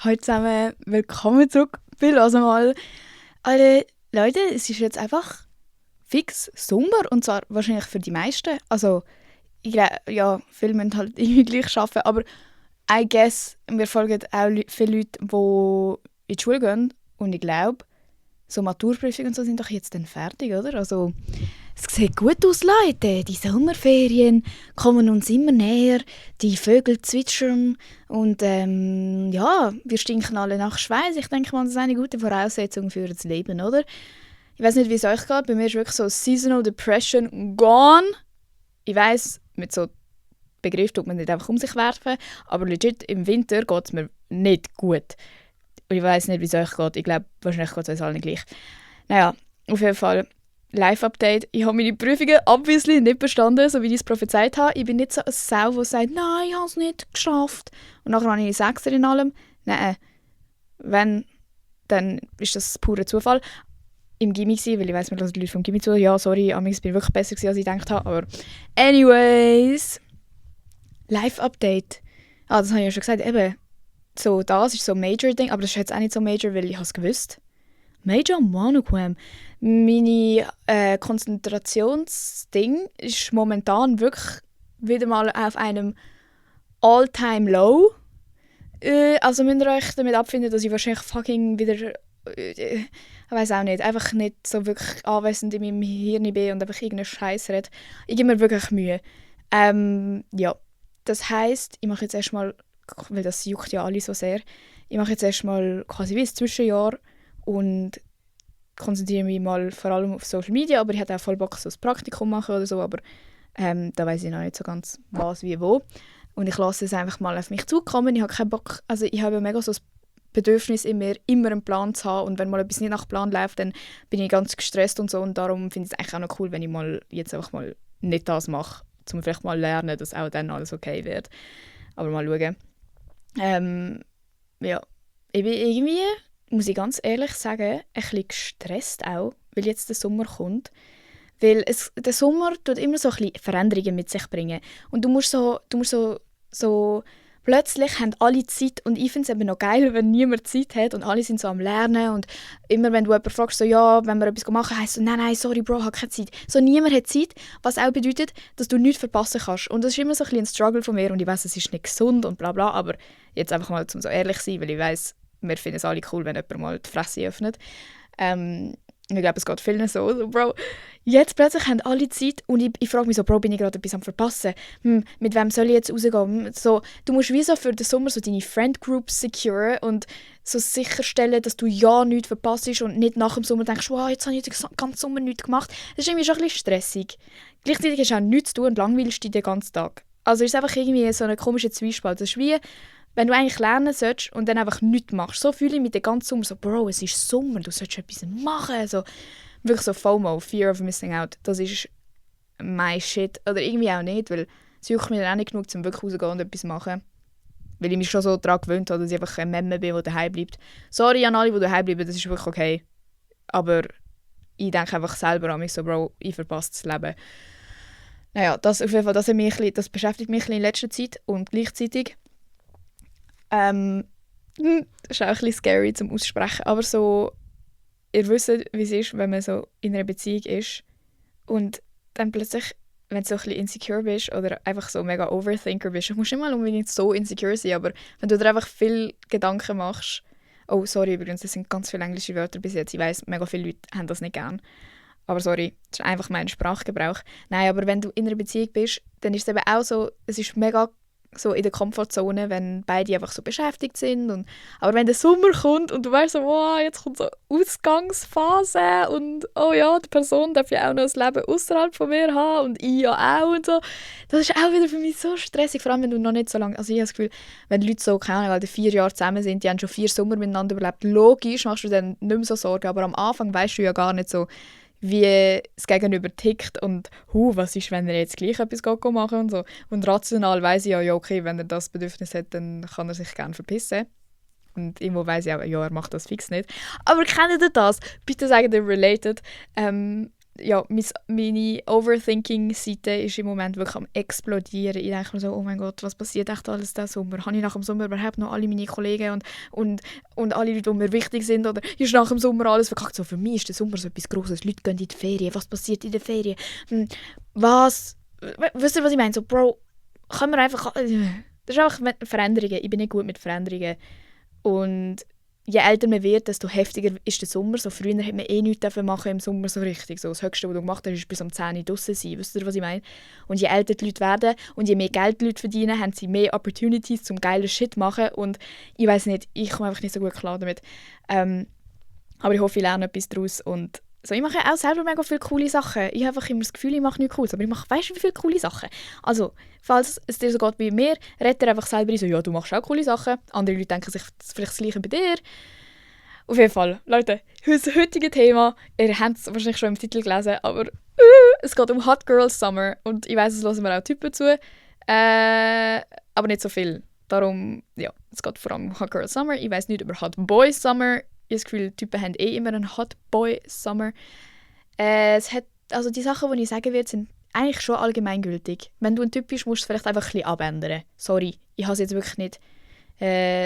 Hallo zusammen, willkommen zurück bei «Hör mal». Alle Leute, es ist jetzt einfach fix Sommer und zwar wahrscheinlich für die meisten. Also, ich glaube, ja, viele müssen halt irgendwie gleich arbeiten, aber I guess, wir folgen auch viele Leute, die in die Schule gehen und ich glaube, so Maturprüfungen und so sind doch jetzt dann fertig, oder? Also, es sieht gut aus, Leute. Die Sommerferien kommen uns immer näher. Die Vögel zwitschern. Und ja, wir stinken alle nach Schweiß. Ich denke mal, das ist eine gute Voraussetzung für das Leben, oder? Ich weiß nicht, wie es euch geht. Bei mir ist wirklich so Seasonal Depression gone. Ich weiss, mit so Begriff tut man nicht einfach um sich werfen. Aber legit, im Winter geht es mir nicht gut. Und ich weiss nicht, wie es euch geht. Ich glaube, wahrscheinlich geht es uns allen gleich. Naja, auf jeden Fall. Live-Update. Ich habe meine Prüfungen obviously nicht bestanden, so wie ich es prophezeit habe. Ich bin nicht so eine Sau, die sagt, nein, ich habe es nicht geschafft. Und nachher habe ich eine Sechser in allem. Nein, wenn, dann ist das purer Zufall. Im Gimmi gewesen, weil ich weiss, mir hören die Leute vom Gimmi zu. Ja, sorry, amigs bin ich wirklich besser gewesen, als ich gedacht habe. Aber anyways. Live-Update. Ah, das habe ich ja schon gesagt. Eben, so das ist so ein Major-Ding, aber das ist jetzt auch nicht so Major, weil ich es gewusst. Major Monogram. Meine Konzentrationsding ist momentan wirklich wieder mal auf einem All-Time-Low. Also müsst ihr euch damit abfinden, dass ich wahrscheinlich fucking wieder... ich weiß auch nicht, einfach nicht so wirklich anwesend in meinem Hirn bin und einfach irgendeinen Scheiß rede. Ich gebe mir wirklich Mühe. Ja, das heisst, ich mache jetzt erstmal, weil das juckt ja alle so sehr, ich mache jetzt erstmal quasi wie ein Zwischenjahr und konzentriere mich mal vor allem auf Social Media, aber ich hätte auch voll Bock, so ein Praktikum machen oder so, aber da weiß ich noch nicht so ganz was, wie, wo. Und ich lasse es einfach mal auf mich zukommen. Ich habe keinen Bock, also ich habe mega so das Bedürfnis in mir, immer einen Plan zu haben und wenn mal etwas nicht nach Plan läuft, dann bin ich ganz gestresst und so und darum finde ich es eigentlich auch noch cool, wenn ich mal jetzt einfach mal nicht das mache, um vielleicht mal lernen, dass auch dann alles okay wird. Aber mal schauen. Ja, ich bin irgendwie, muss ich ganz ehrlich sagen, ein bisschen gestresst auch, weil jetzt der Sommer kommt. Weil der Sommer tut immer so ein bisschen Veränderungen mit sich bringen. Und du musst so plötzlich haben alle Zeit und ich finde es eben noch geil, wenn niemand Zeit hat und alle sind so am Lernen und immer wenn du jemanden fragst, so ja, wenn wir etwas machen, heisst so, nein, sorry Bro, ich habe keine Zeit. So niemand hat Zeit, was auch bedeutet, dass du nichts verpassen kannst. Und das ist immer so ein bisschen ein Struggle von mir und ich weiss, es ist nicht gesund und bla bla, aber jetzt einfach mal, um so ehrlich zu sein, weil ich weiss, wir finden es alle cool, wenn jemand mal die Fresse öffnet. Ich glaube, es geht vielen so, Bro. Jetzt plötzlich haben alle Zeit und ich frage mich so, Bro, bin ich gerade etwas am Verpassen? Mit wem soll ich jetzt rausgehen? So, du musst wie so für den Sommer so deine Friend Groups securen und so sicherstellen, dass du ja nichts verpasst und nicht nach dem Sommer denkst, wow, jetzt habe ich den ganzen Sommer nichts gemacht. Das ist irgendwie schon ein bisschen stressig. Gleichzeitig hast du auch nichts zu tun und langweilst dich den ganzen Tag. Also ist es einfach irgendwie so eine komische Zwiespalt. Das ist wie, wenn du eigentlich lernen solltest und dann einfach nichts machst. So fühle ich mich den ganzen Sommer so, Bro, es ist Sommer, du solltest etwas machen. Also, wirklich so FOMO, Fear of Missing Out, das ist mein Shit. Oder irgendwie auch nicht, weil es juckt mir dann auch nicht genug, um wirklich rauszugehen und etwas zu machen. Weil ich mich schon so daran gewöhnt habe, dass ich einfach ein Memme bin, der daheim bleibt. Sorry an alle, die daheim bleiben, das ist wirklich okay. Aber ich denke einfach selber an mich so, Bro, ich verpasse das Leben. Naja, das auf jeden Fall, das beschäftigt mich in letzter Zeit und gleichzeitig das ist auch ein bisschen scary zum Aussprechen, aber so, ihr wisst, wie es ist, wenn man so in einer Beziehung ist und dann plötzlich, wenn du so ein bisschen insecure bist oder einfach so mega Overthinker bist, du musst nicht mal unbedingt so insecure sein, aber wenn du dir einfach viel Gedanken machst, oh sorry übrigens, das sind ganz viele englische Wörter bis jetzt, ich weiss, mega viele Leute haben das nicht gern, aber sorry, das ist einfach mein Sprachgebrauch. Nein, aber wenn du in einer Beziehung bist, dann ist es eben auch so, es ist mega so in der Komfortzone, wenn beide einfach so beschäftigt sind. Aber wenn der Sommer kommt und du weißt so, wow, jetzt kommt so Ausgangsphase und oh ja, die Person darf ja auch noch ein Leben außerhalb von mir haben und ich ja auch und so. Das ist auch wieder für mich so stressig, vor allem wenn du noch nicht so lange, also ich habe das Gefühl, wenn die Leute so, keine Ahnung, weil die 4 Jahre zusammen sind, die haben schon 4 Sommer miteinander überlebt, logisch machst du dann nicht mehr so Sorgen, aber am Anfang weißt du ja gar nicht so, wie das Gegenüber tickt und was ist, wenn er jetzt gleich etwas machen und so. Und rational weiss ich ja, okay, wenn er das Bedürfnis hat, dann kann er sich gerne verpissen. Und irgendwo weiss ich auch, ja, er macht das fix nicht. Aber kennt ihr das? Bitte sagt ihr related. ja, meine Overthinking-Seite ist im Moment wirklich am explodieren. Ich denke mir so, oh mein Gott, was passiert echt alles diesen Sommer? Habe ich nach dem Sommer überhaupt noch alle meine Kollegen und alle Leute, die mir wichtig sind? Oder ist nach dem Sommer alles verkackt? So, für mich ist der Sommer so etwas Grosses. Leute gehen in die Ferien. Was passiert in der Ferien? Was? Wisst ihr, was ich meine? So, Bro, können wir einfach... Das ist einfach Veränderungen. Ich bin nicht gut mit Veränderungen. Und je älter man wird, desto heftiger ist der Sommer. So, früher hat man nichts machen im Sommer so richtig. So, das Höchste, was du gemacht hast, ist bis um 10 Uhr draussen sein. Wisst ihr, was ich meine? Und je älter die Leute werden und je mehr Geld die Leute verdienen, haben sie mehr Opportunities zum geilen Shit machen. Und ich weiß nicht, ich komme einfach nicht so gut klar damit. Aber ich hoffe, ich lerne etwas daraus. Und so, ich mache auch selber mega viele coole Sachen. Ich habe einfach immer das Gefühl, ich mache nichts Cooles. Aber ich mache, weißt du, wie viele coole Sachen? Also, falls es dir so geht wie mir, red dir einfach selber so, ja, du machst auch coole Sachen. Andere Leute denken sich vielleicht das Gleiche bei dir. Auf jeden Fall, Leute, das heutige Thema, ihr habt es wahrscheinlich schon im Titel gelesen, aber es geht um Hot Girl Summer. Und ich weiss, es hören wir auch Typen zu, aber nicht so viel. Darum, ja, es geht vor allem um Hot Girl Summer. Ich weiss nicht über Hot Boy Summer. Ich habe das Gefühl, Typen haben immer einen Hot Boy Summer. Also die Sachen, die ich sagen werde, sind eigentlich schon allgemeingültig. Wenn du ein Typ bist, musst du es vielleicht einfach ein bisschen abändern. Sorry, ich habe es jetzt wirklich nicht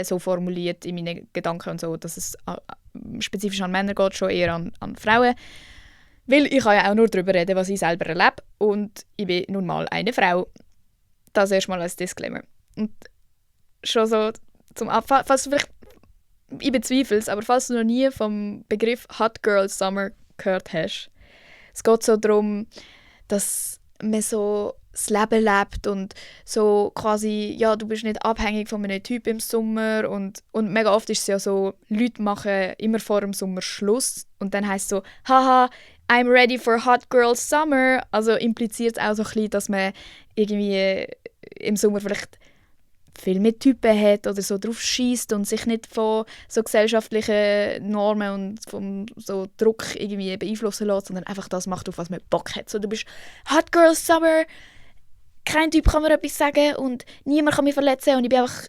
so formuliert in meinen Gedanken und so, dass es spezifisch an Männer geht, schon eher an Frauen. Weil ich kann ja auch nur darüber reden, was ich selber erlebe. Und ich bin nun mal eine Frau. Das erstmal als Disclaimer. Und schon so zum Abfall, falls du vielleicht, ich bezweifle es, aber falls du noch nie vom Begriff Hot Girl Summer gehört hast, es geht so darum, dass man so das Leben lebt und so quasi, ja, du bist nicht abhängig von einem Typ im Sommer und mega oft ist es ja so, Leute machen immer vor dem Sommer Schluss und dann heisst es so, haha, I'm ready for Hot Girl Summer. Also impliziert es auch so ein bisschen, dass man irgendwie im Sommer vielleicht viel mehr Typen hat oder so drauf schießt und sich nicht von so gesellschaftlichen Normen und vom so Druck irgendwie beeinflussen lässt, sondern einfach das macht, auf was man Bock hat. So, du bist Hot Girl Summer, kein Typ kann mir etwas sagen und niemand kann mich verletzen und ich bin einfach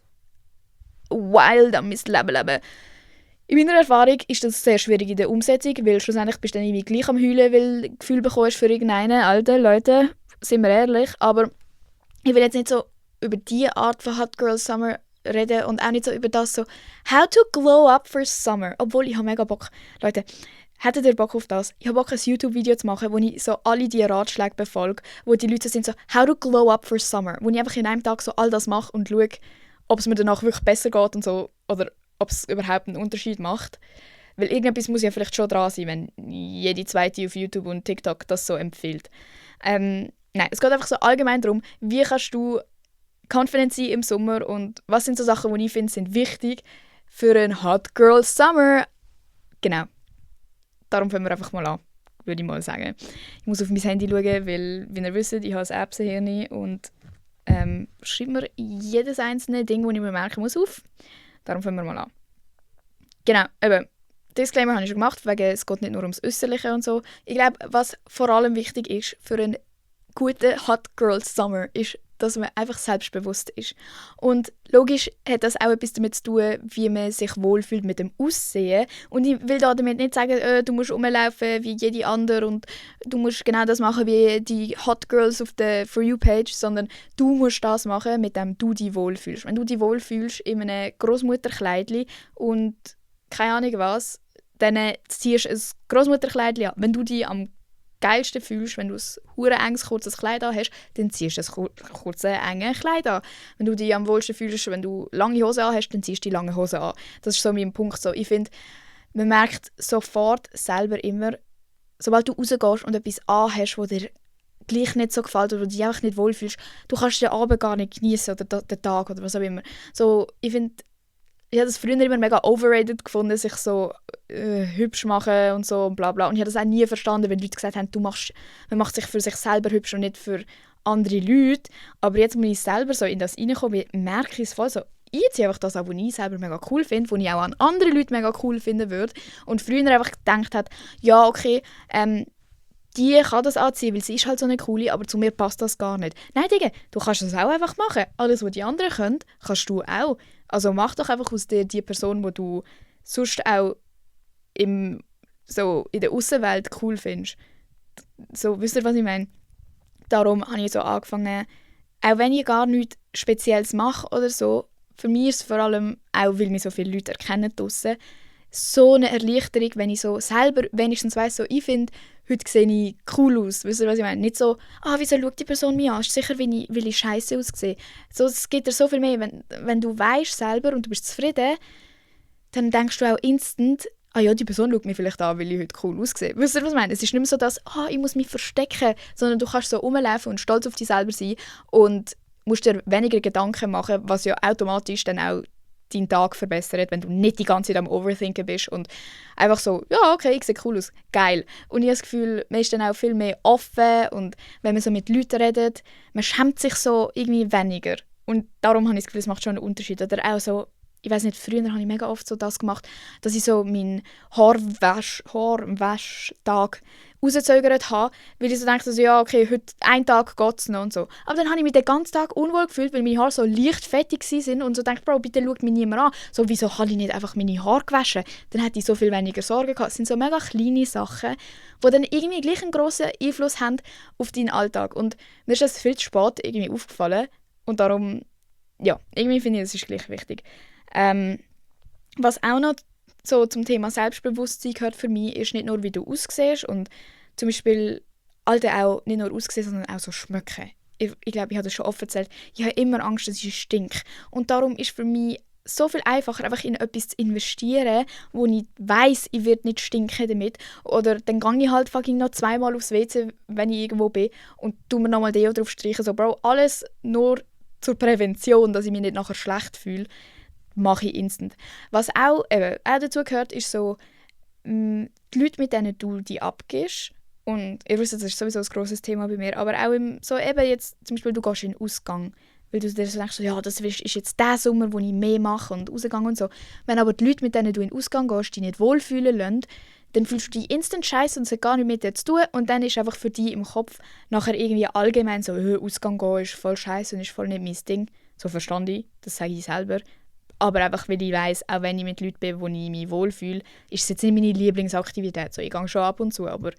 wild am mein Leben leben. In meiner Erfahrung ist das sehr schwierig in der Umsetzung, weil schlussendlich bist du dann irgendwie gleich am Heulen, weil du Gefühl bekommst für irgendeinen. Alter, Leute, sind wir ehrlich. Aber ich will jetzt nicht so über diese Art von Hot Girl Summer reden und auch nicht so über das so «How to glow up for summer». Obwohl, ich habe mega Bock. Leute, hättet ihr Bock auf das? Ich habe Bock, ein YouTube-Video zu machen, wo ich so alle diese Ratschläge befolge, wo die Leute sind so «How to glow up for summer». Wo ich einfach in einem Tag so all das mache und schaue, ob es mir danach wirklich besser geht und so, oder ob es überhaupt einen Unterschied macht. Weil irgendetwas muss ja vielleicht schon dran sein, wenn jede zweite auf YouTube und TikTok das so empfiehlt. Nein, es geht einfach so allgemein darum, wie kannst du confident sein im Sommer und was sind so Sachen, die ich finde, sind wichtig für einen Hot Girl Summer. Genau. Darum fangen wir einfach mal an, würde ich mal sagen. Ich muss auf mein Handy schauen, weil, wie ihr wisst, ich habe ein Apps-Hirn und schreibe mir jedes einzelne Ding, das ich mir merken muss, auf. Darum fangen wir mal an. Genau, eben. Disclaimer habe ich schon gemacht, wegen es geht nicht nur ums Äußerliche und so. Ich glaube, was vor allem wichtig ist für einen guten Hot Girl Summer, ist, dass man einfach selbstbewusst ist. Und logisch hat das auch etwas damit zu tun, wie man sich wohlfühlt mit dem Aussehen. Und ich will damit nicht sagen, du musst rumlaufen wie jede andere und du musst genau das machen wie die Hot Girls auf der For You-Page, sondern du musst das machen, mit dem du dich wohlfühlst. Wenn du dich wohlfühlst in einem Großmutterkleidli und keine Ahnung was, dann ziehst du ein Großmutterkleidli an. Wenn du dich am geilsten fühlst, wenn du ein hure enges, kurzes Kleid an hast, dann ziehst du ein kurzes, enges Kleid an. Wenn du dich am wohlsten fühlst, wenn du lange Hose an hast, dann ziehst du die lange Hose an. Das ist so mein Punkt. So, ich finde, man merkt sofort selber immer, sobald du rausgehst und etwas anhast, das dir gleich nicht so gefällt oder du dich einfach nicht wohlfühlst, du kannst den Abend gar nicht genießen oder den Tag oder was auch immer. So, ich finde, ich habe das früher immer mega overrated gefunden, sich so hübsch machen und so und bla bla. Und ich habe das auch nie verstanden, wenn Leute gesagt haben, man macht sich für sich selber hübsch und nicht für andere Leute. Aber jetzt, wenn ich selber so in das reinkomme, merke ich es voll so. Ich ziehe einfach das an, was ich selber mega cool finde, was ich auch an andere Leute mega cool finden würde. Und früher einfach gedacht hat, ja okay, die kann das anziehen, weil sie ist halt so eine coole, aber zu mir passt das gar nicht. Nein, Digga, du kannst das auch einfach machen. Alles, was die anderen können, kannst du auch. Also mach doch einfach aus dir die Person, die du sonst auch so in der Aussenwelt cool findest. so, wisst ihr, was ich meine? Darum habe ich so angefangen, auch wenn ich gar nichts Spezielles mache oder so, für mich ist es vor allem, auch weil mich so viele Leute erkennen draussen, so eine Erleichterung, wenn ich so selber wenigstens weiss, so, ich finde, heute sehe ich cool aus. Wisst ihr, was ich meine? Nicht so, wieso schaut die Person mich an? Ist sicher, weil ich scheiße aussehe. So, es gibt dir so viel mehr. Wenn du weißt selber und du bist zufrieden, dann denkst du auch instant, ja, die Person schaut mich vielleicht an, weil ich heute cool aussehe. Wisst ihr, was ich meine? Es ist nicht mehr so, dass ich muss mich verstecken, sondern du kannst so rumlaufen und stolz auf dich selber sein und musst dir weniger Gedanken machen, was ja automatisch dann auch deinen Tag verbessert, wenn du nicht die ganze Zeit am Overthinken bist und einfach so, ja, okay, ich sehe cool aus, geil. Und ich habe das Gefühl, man ist dann auch viel mehr offen und wenn man so mit Leuten redet, man schämt sich so irgendwie weniger. Und darum habe ich das Gefühl, es macht schon einen Unterschied. Oder auch so, ich weiß nicht, früher habe ich mega oft so das gemacht, dass ich so meinen Haarwäschtag rausgezögert habe, weil ich so dachte, so, ja, okay, heute einen Tag geht es noch und so. Aber dann habe ich mich den ganzen Tag unwohl gefühlt, weil meine Haare so leicht fettig waren und so dachte, Bro, bitte schaut mich niemand an. So, wieso habe ich nicht einfach meine Haare gewaschen? Dann hätte ich so viel weniger Sorgen gehabt. Es sind so mega kleine Sachen, die dann irgendwie gleich einen grossen Einfluss haben auf deinen Alltag. Und mir ist das viel zu spät irgendwie aufgefallen und darum, ja, irgendwie finde ich, das ist gleich wichtig. Was auch noch so zum Thema Selbstbewusstsein gehört für mich, ist nicht nur, wie du aussiehst und zum Beispiel auch nicht nur aussehen, sondern auch so schmecken. Ich glaube, ich habe das schon oft erzählt. Ich habe immer Angst, dass ich stinke. Und darum ist für mich so viel einfacher, einfach in etwas zu investieren, wo ich weiss, ich werde nicht stinken damit. Oder dann gehe ich halt fucking noch zweimal aufs WC, wenn ich irgendwo bin und tue mir nochmal Deo drauf streichen. So, Bro, alles nur zur Prävention, dass ich mich nicht nachher schlecht fühle, mache ich instant. Was auch dazu gehört, ist so, die Leute, mit denen du die abgibst. Und ihr wisst, das ist sowieso ein grosses Thema bei mir, aber auch so eben jetzt, zum Beispiel, du gehst in den Ausgang, weil du dir so denkst, ja, das ist jetzt der Sommer, wo ich mehr mache und rausgehe und so. Wenn aber die Leute, mit denen du in den Ausgang gehst, dich nicht wohlfühlen lassen, dann fühlst du dich instant scheiße und es hat gar nichts mit dir zu tun und dann ist einfach für dich im Kopf nachher irgendwie allgemein so, Ausgang gehen ist voll scheiße und ist voll nicht mein Ding. So verstand ich, das sage ich selber. Aber einfach, weil ich weiss, auch wenn ich mit Leuten bin, wo ich mich wohlfühle, ist es jetzt nicht meine Lieblingsaktivität. So, ich gehe schon ab und zu, aber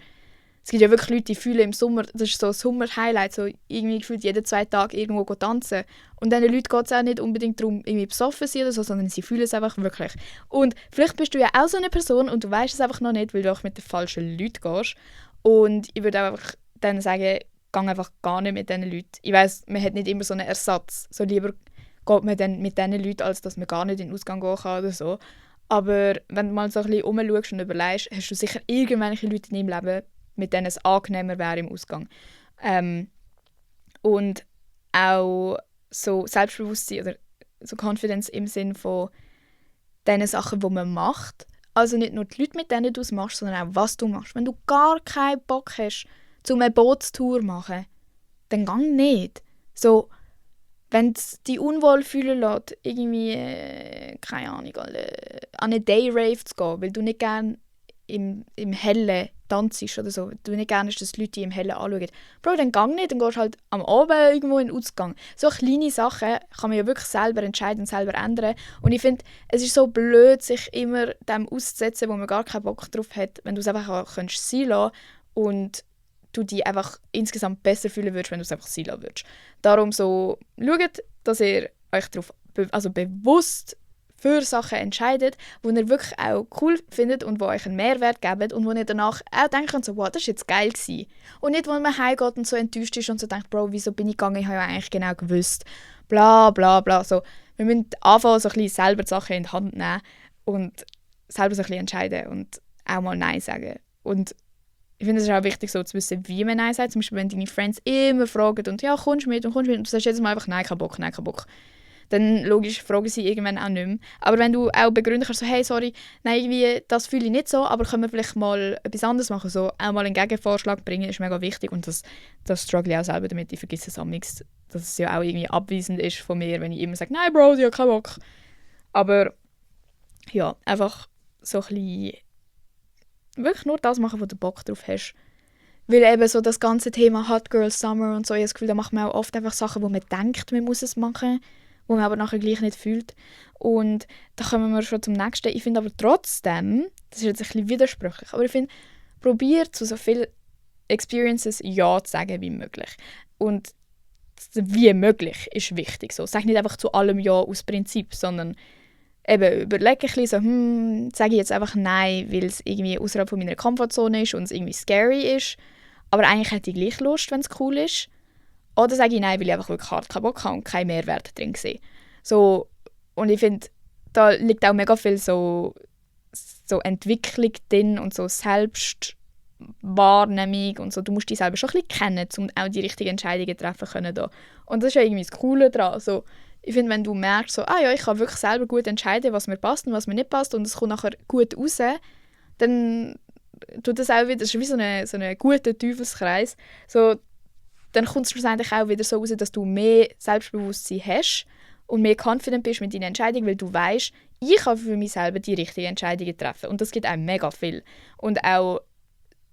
es gibt ja wirklich Leute, die fühlen im Sommer, das ist so ein Sommer-Highlight, so irgendwie gefühlt jeden 2 Tage irgendwo tanzen. Und diesen Leuten geht es auch nicht unbedingt darum, irgendwie besoffen zu sein oder so, sondern sie fühlen es einfach wirklich. Und vielleicht bist du ja auch so eine Person und du weißt es einfach noch nicht, weil du auch mit den falschen Leuten gehst. Und ich würde einfach dann sagen, geh einfach gar nicht mit diesen Leuten. Ich weiss, man hat nicht immer so einen Ersatz. So lieber geht man dann mit diesen Leuten, als dass man gar nicht in den Ausgang gehen kann oder so. Aber wenn du mal so ein bisschen rumschaust und überlegst, hast du sicher irgendwelche Leute in deinem Leben, mit denen es angenehmer wäre im Ausgang. Und auch so Selbstbewusstsein oder so Confidence im Sinn von den Sachen, die man macht. Also nicht nur die Leute, mit denen du es machst, sondern auch, was du machst. Wenn du gar keinen Bock hast, eine Bootstour zu machen, dann geh nicht. So, wenn es dich unwohl fühlen lässt, irgendwie, keine Ahnung, an eine Day-Rave zu gehen, weil du nicht gerne im Hellen tanzt oder so, du nicht gerne hast, dass die Leute dich im Hellen anschauen. Bro, dann geh nicht, dann gehst du halt am Abend irgendwo in den Ausgang. So kleine Sachen kann man ja wirklich selber entscheiden und selber ändern. Und ich finde, es ist so blöd, sich immer dem auszusetzen, wo man gar keinen Bock drauf hat, wenn du es einfach auch sein lassen und du dich einfach insgesamt besser fühlen würdest, wenn du es einfach sein lassen würdest. Darum so, schaut, dass ihr euch darauf bewusst für Sachen entscheidet, die ihr wirklich auch cool findet und die euch einen Mehrwert geben und wo ihr danach auch denkt, so, wow, das war jetzt geil gewesen. Und nicht, wo man heimgeht und so enttäuscht ist und so denkt, Bro, wieso bin ich gegangen, ich habe ja eigentlich genau gewusst, bla bla bla. So, wir müssen anfangen, so ein bisschen selber die Sachen in die Hand nehmen und selber so ein bisschen entscheiden und auch mal Nein sagen. Und ich finde es ist auch wichtig, so zu wissen, wie man Nein sagt. Zum Beispiel, wenn deine Friends immer fragen und ja, kommst du mit und du sagst jedes Mal einfach Nein, kein Bock, nein, kein Bock. Dann logisch fragen sie irgendwann auch nicht mehr. Aber wenn du auch begründen kannst, so, hey, sorry, nein, irgendwie, das fühle ich nicht so, aber können wir vielleicht mal etwas anderes machen, so auch mal einen Gegenvorschlag bringen, ist mega wichtig und das struggle ich auch selber damit, ich vergesse es am liebsten, dass es ja auch irgendwie abweisend ist von mir, wenn ich immer sage, nein, Bro, ich habe keinen Bock. Aber ja, einfach so ein bisschen wirklich nur das machen, wo du Bock drauf hast. Weil eben so das ganze Thema Hot Girl Summer und so, ich habe das Gefühl, da macht man auch oft einfach Sachen, wo man denkt, man muss es machen, wo man aber nachher gleich nicht fühlt. Und da kommen wir schon zum nächsten. Ich finde aber trotzdem, das ist jetzt ein bisschen widersprüchlich, aber ich finde, probiert so viel Experiences ja zu sagen wie möglich. Und wie möglich ist wichtig. So. Sag nicht einfach zu allem ja aus Prinzip, sondern eben überlege ein bisschen so, sage ich jetzt einfach nein, weil es irgendwie außerhalb von meiner Komfortzone ist und es irgendwie scary ist. Aber eigentlich hätte ich gleich Lust, wenn es cool ist. Oder sage ich nein, weil ich einfach wirklich hart keinen Bock habe und keinen Mehrwert drin sehe. So, und ich finde, da liegt auch mega viel so Entwicklung drin und so Selbstwahrnehmung und so. Du musst dich selber schon ein bisschen kennen, um auch die richtigen Entscheidungen treffen können. Da. Und das ist ja irgendwie das Coole daran. So, ich finde, wenn du merkst, so, ja, ich kann wirklich selber gut entscheiden, was mir passt und was mir nicht passt und es kommt nachher gut raus, dann tut das auch wieder, das ist wie so ein guter Teufelskreis. So, dann kommt es schlussendlich auch wieder so raus, dass du mehr Selbstbewusstsein hast und mehr confident bist mit deinen Entscheidungen, weil du weißt, ich kann für mich selber die richtigen Entscheidungen treffen. Und das gibt einem mega viel. Und auch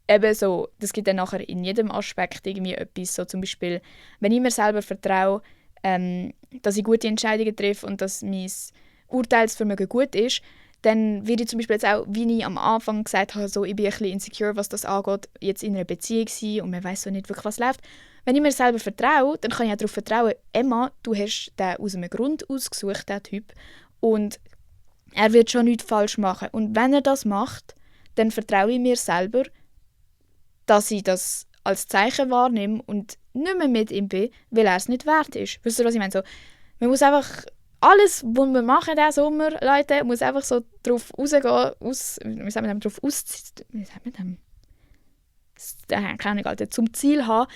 eben so, das gibt dann nachher in jedem Aspekt irgendwie etwas. So zum Beispiel, wenn ich mir selber vertraue, dass ich gute Entscheidungen treffe und dass mein Urteilsvermögen gut ist, dann werde ich zum Beispiel jetzt auch, wie ich am Anfang gesagt habe, so, ich bin ein bisschen insecure, was das angeht, jetzt in einer Beziehung sein und man weiss so nicht wirklich, was läuft. Wenn ich mir selber vertraue, dann kann ich auch darauf vertrauen, Emma, du hast den aus einem Grund ausgesucht, den Typ, und er wird schon nichts falsch machen. Und wenn er das macht, dann vertraue ich mir selber, dass ich das als Zeichen wahrnehme und nicht mehr mit ihm bin, weil er es nicht wert ist. Wisst ihr, was ich meine? So, man muss einfach alles, was wir machen diesen Sommer, Leute, muss einfach so drauf rausgehen, zum Ziel haben,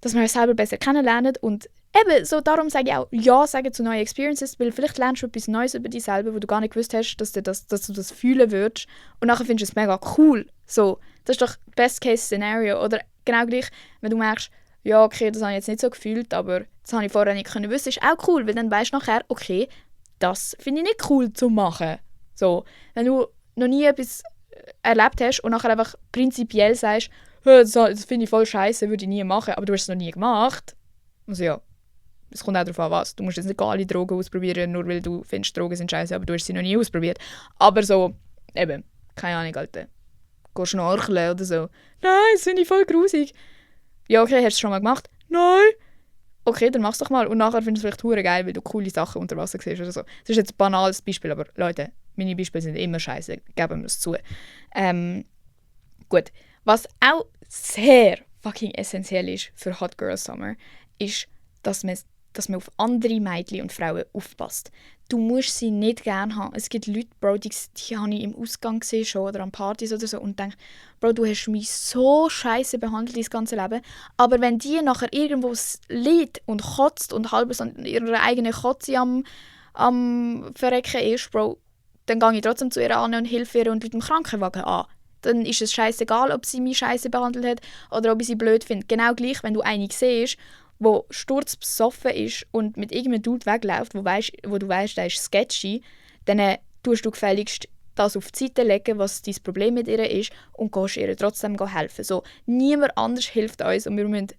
dass wir uns selber besser kennenlernen und eben, so darum sage ich auch ja sagen zu neuen Experiences, weil vielleicht lernst du etwas Neues über dich selber, wo du gar nicht gewusst hast, dass du das fühlen würdest und nachher findest du es mega cool. So, das ist doch Best-Case-Szenario. Oder genau gleich, wenn du merkst, ja okay, das habe ich jetzt nicht so gefühlt, aber das habe ich vorher nicht können wissen, ist auch cool, weil dann weißt du nachher, okay, das finde ich nicht cool zu machen. So, wenn du noch nie etwas erlebt hast und nachher einfach prinzipiell sagst, das finde ich voll scheiße, würde ich nie machen, aber du hast es noch nie gemacht. Also ja, es kommt auch darauf an, was. Du musst jetzt nicht alle Drogen ausprobieren, nur weil du findest, Drogen sind scheiße, aber du hast sie noch nie ausprobiert. Aber so, eben, keine Ahnung, Alter. Geh schnorcheln oder so. Nein, das finde ich voll grusig. Ja, okay, hast du es schon mal gemacht? Nein. Okay, dann mach's doch mal. Und nachher findest du es vielleicht hure geil, weil du coole Sachen unter Wasser siehst oder so. Das ist jetzt ein banales Beispiel, aber Leute, meine Beispiele sind immer scheiße, geben wir es zu. Gut. Was auch sehr fucking essentiell ist für Hot Girl Summer, ist, dass man auf andere Mädchen und Frauen aufpasst. Du musst sie nicht gerne haben. Es gibt Leute, Bro, die habe ich im Ausgang gesehen schon oder an Partys oder so und denke, Bro, du hast mich so scheiße behandelt dein ganze Leben. Aber wenn die nachher irgendwo liegt und kotzt und halb so ihre eigene Kotze am Verrecken ist, Bro, dann gehe ich trotzdem zu ihr an und helfe ihr und rufe den Krankenwagen an. Dann ist es scheißegal, ob sie mich scheiße behandelt hat oder ob ich sie blöd finde. Genau gleich, wenn du eine siehst, der sturzbesoffen ist und mit irgendeinem Dude wegläuft, wo du weißt, der ist sketchy, dann tust du gefälligst das auf die Seite legen, was dein Problem mit ihr ist und gehst ihr trotzdem helfen. So, niemand anders hilft uns und wir müssen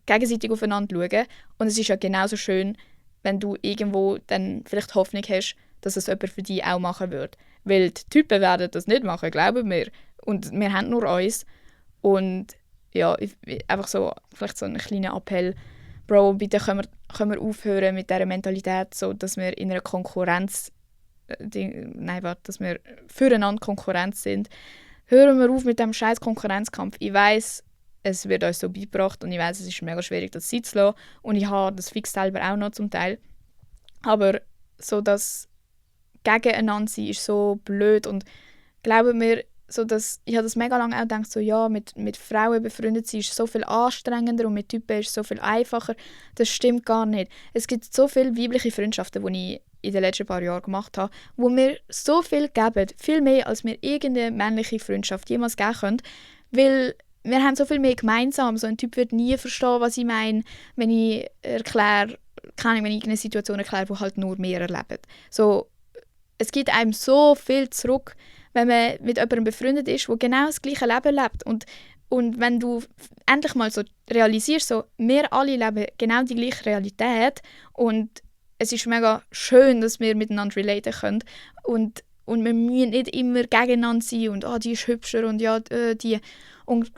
gegenseitig aufeinander schauen. Und es ist ja genauso schön, wenn du irgendwo dann vielleicht Hoffnung hast, dass es jemand für dich auch machen wird. Weil die Typen werden das nicht machen, glauben wir. Und wir haben nur uns. Und ja, einfach so, vielleicht so ein kleiner Appell. Bro, bitte können wir aufhören mit dieser Mentalität, so, dass wir in einer Konkurrenz, dass wir füreinander Konkurrenz sind. Hören wir auf mit dem scheiß Konkurrenzkampf. Ich weiss, es wird uns so beigebracht und ich weiss, es ist mega schwierig, das sein zu lassen. Und ich habe das fix selber auch noch zum Teil. Aber so das Gegeneinander sein ist so blöd und glaube mir, so dass, ich habe das mega lange auch gedacht, so, ja, mit Frauen befreundet sein ist so viel anstrengender und mit Typen ist es so viel einfacher. Das stimmt gar nicht. Es gibt so viele weibliche Freundschaften, die ich in den letzten paar Jahren gemacht habe, wo mir so viel geben, viel mehr, als mir irgendeine männliche Freundschaft jemals geben können, weil wir haben so viel mehr gemeinsam. So ein Typ wird nie verstehen, was ich meine, wenn ich erkläre, wenn ich eine Situation erkläre, die halt nur wir erleben. So, es gibt einem so viel zurück, wenn man mit jemandem befreundet ist, der genau das gleiche Leben lebt. Und wenn du endlich mal so realisierst, so, wir alle leben genau die gleiche Realität und es ist mega schön, dass wir miteinander relaten können und wir müssen nicht immer gegeneinander sein und die ist hübscher und ja, die. Und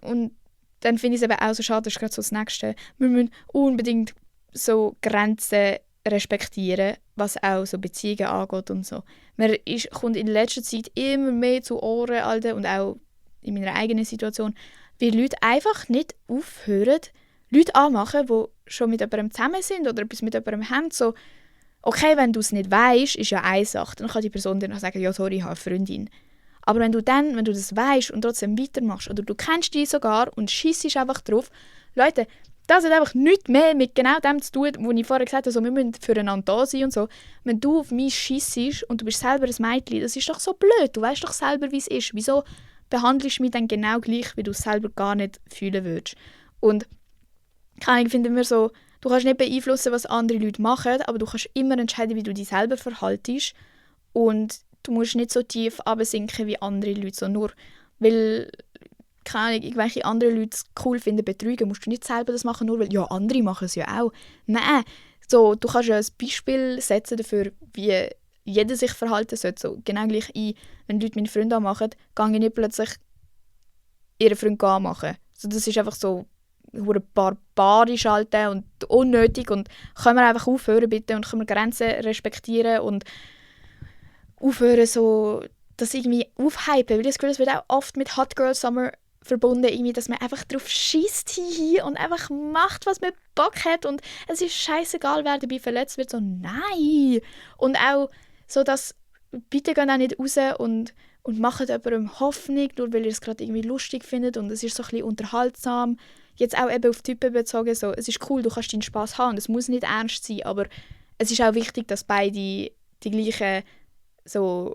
dann finde ich es eben auch so schade, das ist gerade so das Nächste. Wir müssen unbedingt so Grenzen respektieren, was auch so Beziehungen angeht und so. Kommt in letzter Zeit immer mehr zu Ohren, Alter, und auch in meiner eigenen Situation, wie Leute einfach nicht aufhören, Leute anmachen, die schon mit jemandem zusammen sind oder etwas mit jemandem haben. So, okay, wenn du es nicht weißt, ist ja eine Sache. Dann kann die Person dir noch sagen, ja, sorry, ich habe eine Freundin. Aber wenn du das weißt und trotzdem weitermachst, oder du kennst die sogar und schießt einfach drauf, Leute, das hat einfach nichts mehr mit genau dem zu tun, wo ich vorher gesagt habe, also wir müssen füreinander da sein und so. Wenn du auf mich schiessest und du bist selber ein Mädchen, das ist doch so blöd. Du weißt doch selber, wie es ist. Wieso behandelst du mich dann genau gleich, wie du es selber gar nicht fühlen würdest? Und ich finde immer so, du kannst nicht beeinflussen, was andere Leute machen, aber du kannst immer entscheiden, wie du dich selber verhaltest. Und du musst nicht so tief absinken wie andere Leute. So nur weil irgendwelche andere Leute es cool finden, betrügen, musst du nicht selber das machen, nur weil ja, andere machen es ja auch. Nein, so, du kannst ja ein Beispiel setzen dafür, wie jeder sich verhalten sollte. So, genau gleich wenn Leute meine Freunde anmachen, gehe ich nicht plötzlich ihren Freund anmachen. So, das ist einfach so barbarisch und unnötig und können wir einfach aufhören bitte und können wir Grenzen respektieren und aufhören so das irgendwie aufhypen, weil ich das Gefühl, das wird auch oft mit Hot Girl Summer verbunden, irgendwie, dass man einfach drauf schießt und einfach macht, was man Bock hat und es ist scheißegal, wer dabei verletzt wird, so nein! Und auch so, dass bitte geht auch nicht raus und macht jemandem Hoffnung, nur weil ihr es gerade irgendwie lustig findet und es ist so ein bisschen unterhaltsam. Jetzt auch eben auf Typen bezogen, so, es ist cool, du kannst deinen Spass haben, es muss nicht ernst sein, aber es ist auch wichtig, dass beide die gleichen so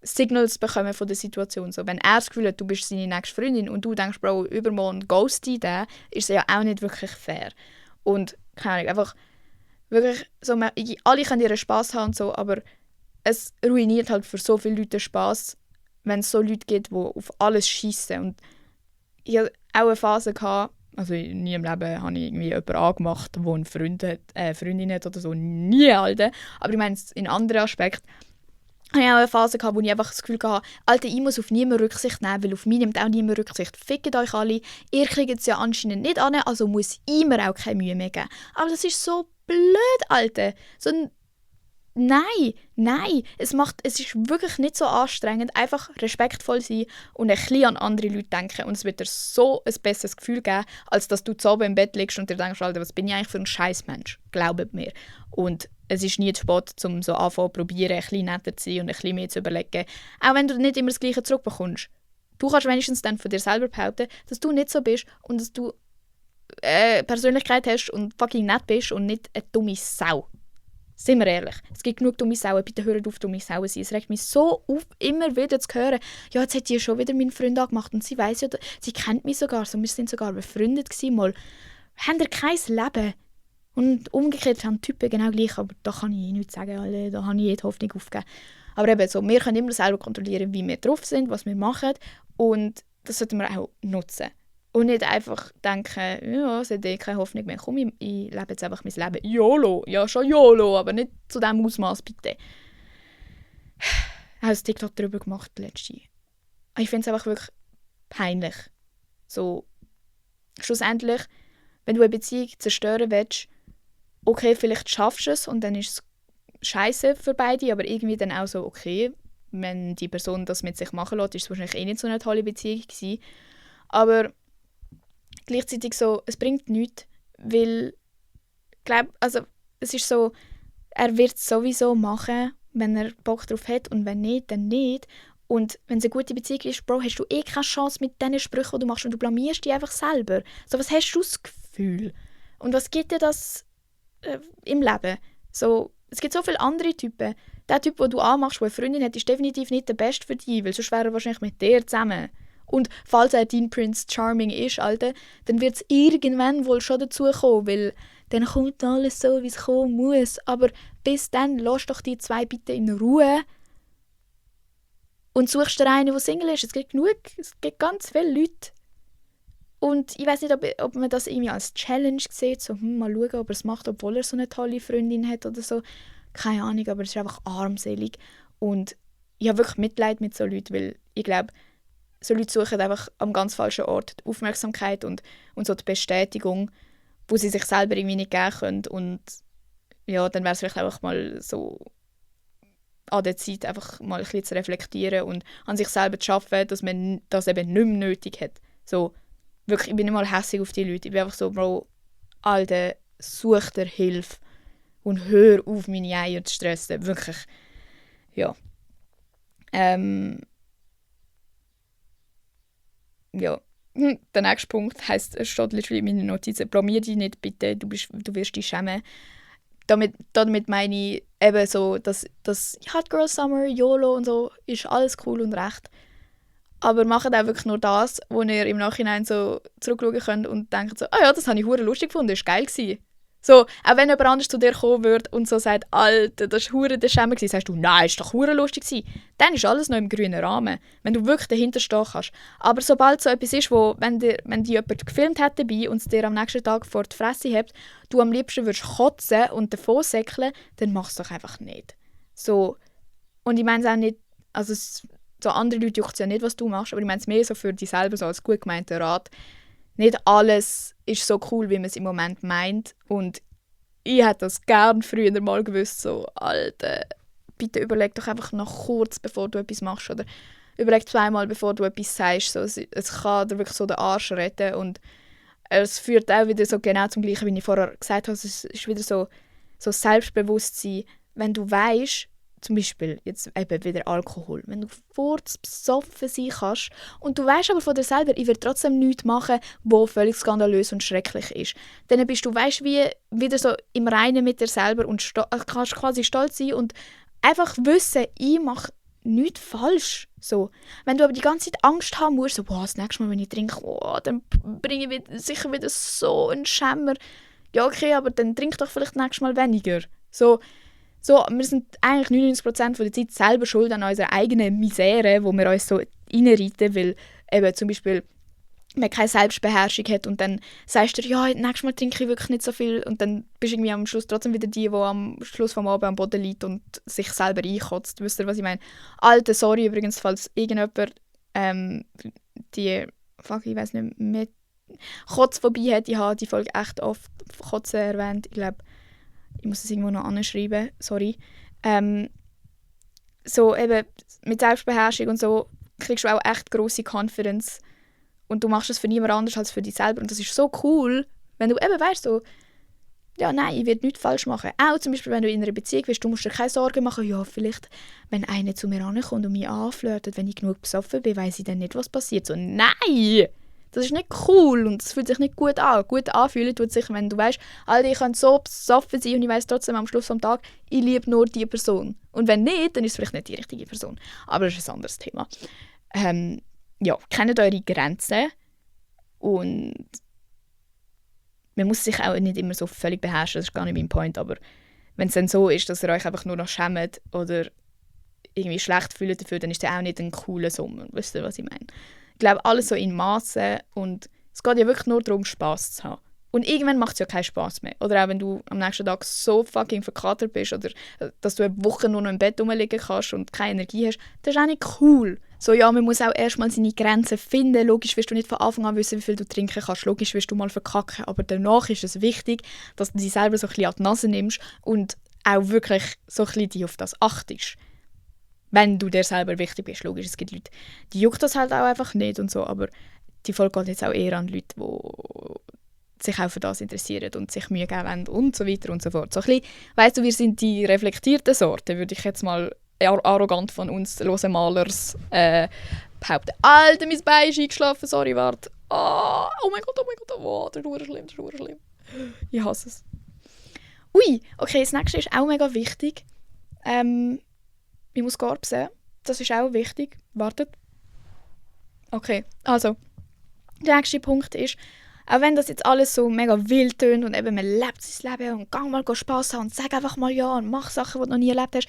Signals bekommen von der Situation. So, wenn er das Gefühl hat, du bist seine nächste Freundin und du denkst, Bro, übermorgen ghost ihn, dann ist es ja auch nicht wirklich fair. Und keine Ahnung, einfach wirklich so, alle können ihren Spass haben und so, aber es ruiniert halt für so viele Leute den Spass, wenn es so Leute gibt, die auf alles schiessen. Und ich hatte auch eine Phase, also nie im Leben habe ich irgendwie jemanden angemacht, der eine Freundin hat oder so. Nie, Alter. Aber ich meine, in anderen Aspekten habe ich auch eine Phase, wo ich einfach das Gefühl hatte, Alter, ich muss auf niemanden Rücksicht nehmen, weil auf mich nimmt auch niemand Rücksicht. Fickt euch alle, ihr kriegt es ja anscheinend nicht an, also muss ich mir auch keine Mühe mehr geben. Aber das ist so blöd, Alter. Nein. Es ist wirklich nicht so anstrengend. Einfach respektvoll sein und ein bisschen an andere Leute denken. Und es wird dir so ein besseres Gefühl geben, als dass du zu oben im Bett liegst und dir denkst, Alter, was bin ich eigentlich für ein Scheißmensch? Glaubt mir. Und es ist nie zu spät, um so anfangen zu probieren, ein bisschen netter zu sein und ein bisschen mehr zu überlegen. Auch wenn du nicht immer das Gleiche zurückbekommst. Du kannst wenigstens dann von dir selber behaupten, dass du nicht so bist und dass du Persönlichkeit hast und fucking nett bist und nicht eine dumme Sau. Sind wir ehrlich, es gibt genug dumme Sauen, bitte hört auf, dumme Sauen zu sein. Es regt mich so auf, immer wieder zu hören, ja, jetzt hat die schon wieder meinen Freund angemacht und sie weiss ja, sie kennt mich sogar, so, wir sind sogar befreundet gewesen, mal. Habt ihr kein Leben? Und umgekehrt haben Typen genau gleich, aber da kann ich nichts sagen, Alter, da habe ich die Hoffnung aufgegeben. Aber eben so, wir können immer selber kontrollieren, wie wir drauf sind, was wir machen und das sollten wir auch nutzen. Und nicht einfach denken, ja, es hat keine Hoffnung mehr. Komm, ich lebe jetzt einfach mein Leben. YOLO, ja schon YOLO, aber nicht zu diesem Ausmaß bitte. Ich habe ein TikTok darüber gemacht, letzte. Ich finde es einfach wirklich peinlich. So, schlussendlich, wenn du eine Beziehung zerstören willst, okay, vielleicht schaffst du es und dann ist es scheiße für beide, aber irgendwie dann auch so, okay, wenn die Person das mit sich machen lässt, ist es wahrscheinlich eh nicht so eine tolle Beziehung gewesen. Aber gleichzeitig so, es bringt nichts, weil es ist so, er wird es sowieso machen, wenn er Bock drauf hat und wenn nicht, dann nicht. Und wenn es eine gute Beziehung ist, Bro, hast du eh keine Chance mit diesen Sprüchen, die du machst und du blamierst dich einfach selber. So, was hast du das Gefühl? Und was gibt dir das im Leben? So, es gibt so viele andere Typen. Der Typ, den du anmachst, der eine Freundin hat, ist definitiv nicht der Beste für dich, weil sonst wäre er wahrscheinlich mit dir zusammen. Und falls er dein Prince Charming ist, Alter, dann wird es irgendwann wohl schon dazu kommen, weil dann kommt alles so, wie es kommen muss. Aber bis dann, lass doch die zwei bitte in Ruhe und suchst dir einen, der Single ist. Es gibt ganz viele Leute. Und ich weiß nicht, ob man das irgendwie als Challenge sieht, so mal schauen, ob er es macht, obwohl er so eine tolle Freundin hat oder so. Keine Ahnung, aber es ist einfach armselig. Und ich habe wirklich Mitleid mit so Leuten, weil ich glaube, so Leute suchen einfach am ganz falschen Ort die Aufmerksamkeit und so die Bestätigung, wo sie sich selber irgendwie nicht geben können. Und ja, dann wäre es vielleicht einfach mal so an der Zeit, einfach mal ein bisschen zu reflektieren und an sich selber zu arbeiten, dass man das eben nicht mehr nötig hat. So, wirklich, ich bin nicht mal hässlich auf die Leute. Ich bin einfach so, Bro, Alter, such dir Hilfe und hör auf, meine Eier zu stressen. Wirklich. Ja. Ja. Der nächste Punkt heisst, es steht literally in meinen Notizen, blamier dich nicht bitte, du wirst dich schämen. Damit meine ich eben so, dass Hot Girl Summer, YOLO und so, ist alles cool und recht. Aber macht auch wirklich nur das, wo ihr im Nachhinein so zurückschauen könnt und denkt so, ja, das habe ich hure lustig gefunden, das war geil gewesen. So, auch wenn jemand anders zu dir kommen würde und so sagt, Alter, das war hure der Schämer gewesen, sagst du, nein, ist doch hure lustig gewesen. Dann ist alles noch im grünen Rahmen, wenn du wirklich dahinter stehen kannst. Aber sobald so etwas ist, wo, wenn dir jemand gefilmt hat dabei und es dir am nächsten Tag vor die Fresse hebt, du am liebsten würdest kotzen und davon säckeln, dann mach es doch einfach nicht. So, und ich meine es auch nicht, also so andere Leute juckt es ja nicht, was du machst, aber ich meine es mehr so für dich selber, so als gut gemeinter Rat. Nicht alles ist so cool, wie man es im Moment meint. Und ich hätte das gern früher mal gewusst, so, Alter, bitte überleg doch einfach noch kurz, bevor du etwas machst. Oder überleg zweimal, bevor du etwas sagst. So, es kann dir wirklich so den Arsch retten. Und es führt auch wieder so genau zum Gleichen, wie ich vorher gesagt habe. Es ist wieder so Selbstbewusstsein, wenn du weißt, zum Beispiel jetzt eben wieder Alkohol, wenn du besoffen sein kannst und du weißt aber von dir selber, ich werde trotzdem nichts machen, was völlig skandalös und schrecklich ist, dann bist du, weißt, wie wieder so im Reinen mit dir selber und kannst quasi stolz sein und einfach wissen, ich mache nichts falsch. So. Wenn du aber die ganze Zeit Angst haben musst, so, das nächste Mal, wenn ich trinke, dann bringe ich sicher wieder so einen Schämmer. Ja, okay, aber dann trink doch vielleicht nächstes Mal weniger. So, wir sind eigentlich 99% der Zeit selber schuld an unserer eigenen Misere, wo wir uns so reinreiten, weil eben zum Beispiel man keine Selbstbeherrschung hat und dann sagst du dir, ja, nächstes Mal trinke ich wirklich nicht so viel und dann bist du irgendwie am Schluss trotzdem wieder die am Schluss vom Abend am Boden liegt und sich selber einkotzt. Wisst ihr, was ich meine? Alter, sorry übrigens, falls irgendjemand ich weiß nicht, mit Kotzphobie hat. Ich habe die Folge echt oft Kotzen erwähnt. Ich glaube, ich muss es irgendwo noch anschreiben, sorry. So eben mit Selbstbeherrschung und so kriegst du auch echt grosse Confidence und du machst es für niemand anders als für dich selber und das ist so cool, wenn du eben weißt so, ja nein, ich werde nichts falsch machen. Auch zum Beispiel, wenn du in einer Beziehung bist, du musst dir keine Sorgen machen, ja vielleicht, wenn einer zu mir ankommt und mich anflirtet, wenn ich genug besoffen bin, weiss ich dann nicht, was passiert. So, nein! Das ist nicht cool und es fühlt sich nicht gut an. Gut anfühlen tut sich, wenn du weißt, Alter, ich kann so besoffen sein und ich weiss trotzdem am Schluss des Tages, ich liebe nur diese Person. Und wenn nicht, dann ist es vielleicht nicht die richtige Person. Aber das ist ein anderes Thema. Ja, kennt eure Grenzen und man muss sich auch nicht immer so völlig beherrschen, das ist gar nicht mein Point, aber wenn es dann so ist, dass ihr euch einfach nur noch schämt oder irgendwie schlecht fühlt dafür, dann ist das auch nicht ein cooler Sommer. Wisst ihr, was ich meine? Ich glaube, alles so in Massen und es geht ja wirklich nur darum, Spass zu haben. Und irgendwann macht es ja keinen Spass mehr. Oder auch wenn du am nächsten Tag so fucking verkatert bist oder dass du eine Woche nur noch im Bett rumliegen kannst und keine Energie hast, das ist auch nicht cool. So, ja, man muss auch erstmal seine Grenzen finden. Logisch wirst du nicht von Anfang an wissen, wie viel du trinken kannst. Logisch wirst du mal verkacken. Aber danach ist es wichtig, dass du dich selber so ein bisschen an die Nase nimmst und auch wirklich so ein bisschen dich auf das achtest. Wenn du dir selber wichtig bist. Logisch, es gibt Leute, die juckt das halt auch einfach nicht und so. Aber die Folge geht jetzt auch eher an Leute, die sich auch für das interessieren und sich Mühe geben wollen und so weiter und so fort. So ein bisschen, weißt du, wir sind die reflektierten Sorte, würde ich jetzt mal arrogant von uns losen Malers behaupten. Alter, mein Bein ist eingeschlafen, sorry, warte. Oh mein Gott, oh, das ist schlimm. Ich hasse es. Ui, okay, das nächste ist auch mega wichtig. Ich muss garbsen, das ist auch wichtig. Wartet. Okay, also, der nächste Punkt ist, auch wenn das jetzt alles so mega wild tönt und eben man lebt sein Leben und gang mal Spass haben und sag einfach mal ja und mach Sachen, die du noch nie erlebt hast,